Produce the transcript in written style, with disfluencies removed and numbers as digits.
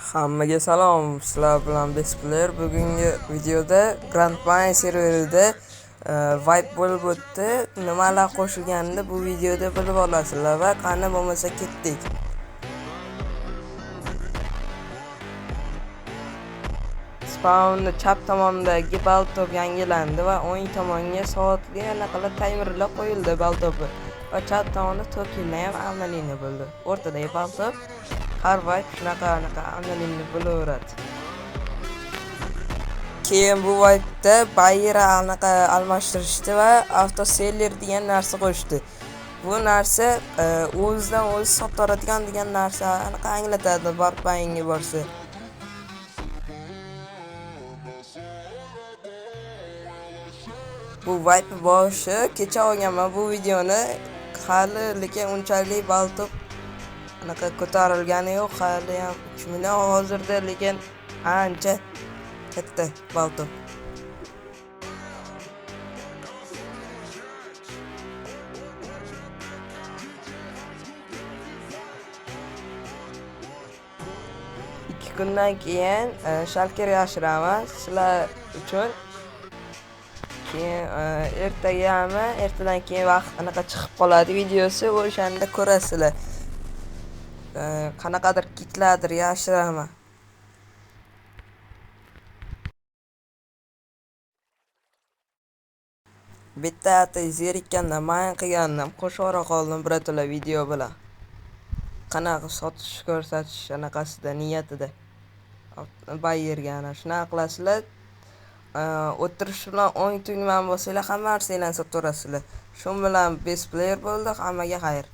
Hammaga salom, sizlar bilan Best Player. Bugungi videoda Grand Pine serverida wipe bo'lib o'tdi. Nimalar qo'shilganini bu videoda bilib olasizlar va qani bo'lmasa ketdik. Spawnni chap tomonidagi baltop yangilandi va o'ng tomonga soatli anaqalar taymerlar qo'yildi baltopi. Va chap tomonda tokenlar ham обновление bo'ldi. O'rtadagi baltop har wipe shunaqa anaqa обновление bo'laveradi. Keyin bu wipe'da bayra anaqa almashtirishdi va avtoseller degan narsa qo'shdi. Bu narsa o'zidan o'zi sotaveradigan degan narsa anaqa anglatadi Warpinega borsa. Bu wipe boshi kecha olganman bu videoni, hali lekin unchalik baltop anaqa ko'tarilgani yo'q, hali ham 3 million hozirda, lekin ancha katta baltop. Ikki kundan keyin shalker yashiraman sizlar uchun. Keyin ertagami, ertadan keyin vaqt anaqa chiqib qoladi videosi, o'shanda ko'rasizlar. Qanaqadir kitlardir yashiraman. Bitta atay zerikkandan mayin qilgandim, qo'shib qoldim birato'la video bilan. Qanaqa sotish ko'rsatish anaqasida niyatida. Bayerga ana shunaqa qilasizlar. O'tirish bilan o'ng tugmani bosinglar, hamma narsanglarni sotaverasizlar. Shu bilan Best Player bo'ldi, hammaga xayr.